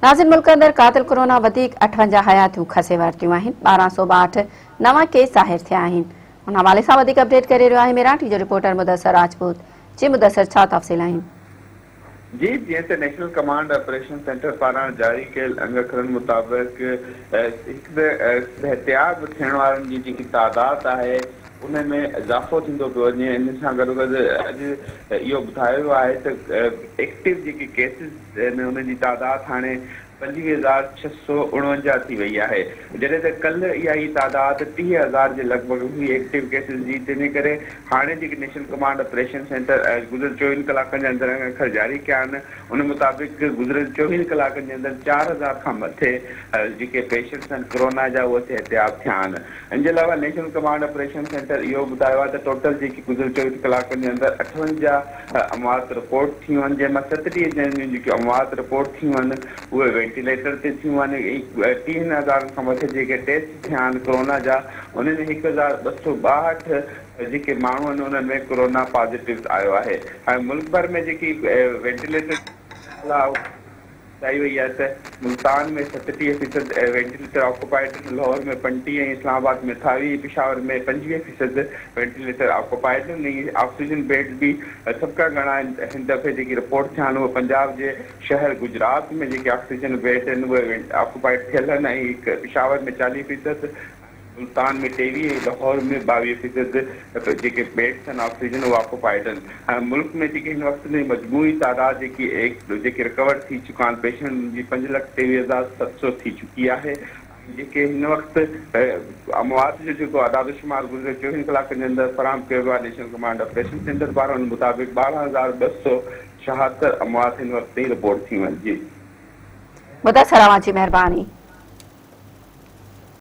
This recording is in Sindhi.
ناظرين ملڪ اندر قاتل ڪورونا وڌيڪ 58 حياتيون کسي ورتيون آهن، 1262 نوان ڪيس ظاهر ٿيا آهن. ان حوالي سان وڌيڪ اپڊيٽ ڪري رهيو آهي ميران ٽي جو رپورٽر مدثر راجپوت. جي مدثر ڇا تفصيل آهن؟ جي جيئن ته نيشنل ڪمانڊ آپريشن سينٽر پاران جاري ڪيل انگ اکرن مطابق هڪ ته صحتياب ٿيڻ وارن جي جيڪي تعداد آهي ان ۾ اضافو ٿيندو پيو وڃي ان سان گڏوگڏ اڄ اهو ٻڌايو ويو آهي ته ايڪٽو جيڪي ڪيسز آهن انهن جي تعداد هاڻي 25649 ٿي وئي آهي جڏهن ته ڪلهه اها ئي تعداد 30000 جي لڳ ڀڳ هئي ايڪٽو ڪيسز جي تنهن ڪري هاڻي جيڪي نيشنل ڪمانڊ آپريشن سينٽر گذريل 24 ڪلاڪن جي اندر انگ اکر جاري ڪيا آهن ان مطابق گذريل 24 ڪلاڪن جي اندر 4000 کان مٿي جيڪي پيشنٽس آهن ڪورونا جا اهي صحتياب ٿيا آهن ان جي علاوه نيشنل ڪمانڊ آپريشن سينٽر اهو به ٻڌايو آهي ته ٽوٽل جيڪي گذريل 24 ڪلاڪن جي اندر 58 اموات رپورٽ ٿيون آهن جنهن مان 37 ڄڻن جون جيڪي اموات رپورٽ ٿيون آهن اهي وينٽيليٽر تي ٿيون آهن ۽ ٽيهن هزارن کان مٿي جيڪي ٽيسٽ ٿيا آهن ڪورونا جا انهن ۾ 1262 جيڪي ماڻهو آهن انهن ۾ ڪورونا پازيٽو آيو آهي ۽ ملڪ ڀر ۾ جيڪي وينٽيليٽر ٻڌائي وئي آهي ته ملتان ۾ 37 فيصد وينٽيليٽر آڪوپائيڊ، لاهور ۾ 35 ۽ اسلام آباد ۾ 28 ۽ پشاور ۾ 25 فيصد وينٽيليٽر آڪوپائيڊ آهن ۽ آڪسيجن بيڊز به سڀ کان گهڻا آهن. هن دفعي جيڪي رپورٽ ٿيا آهن اهي پنجاب جي شهر گجرات ۾ جيڪي آڪسيجن بيڊ آهن اهي آڪوپائيڊ ٿيل آهن ۽ پشاور ۾ 40 فيصد ملتان ۾ 23 ۽ لاهور ۾ 22 فيصد جيڪي بيڊس آهن آڪسيجن اهي آڪوپائيڊ آهن ۽ ملڪ ۾ جيڪي هن وقت تائين مجموعي تعداد جيڪي جيڪي رڪور ٿي چڪا آهن پيشنٽن جي 523700 ٿي چڪي آهي ۽ جيڪي هن وقت اموات جو جيڪو اعداد و شمار گذريل 24 ڪلاڪن جي اندر فراهم ڪيو ويو آهي نيشنل ڪمانڊ آپريشن سينٽر پاران ان مطابق 12276 اموات هن وقت تائين رپورٽ ٿيون آهن جي. مدثر اوهان جي مهرباني.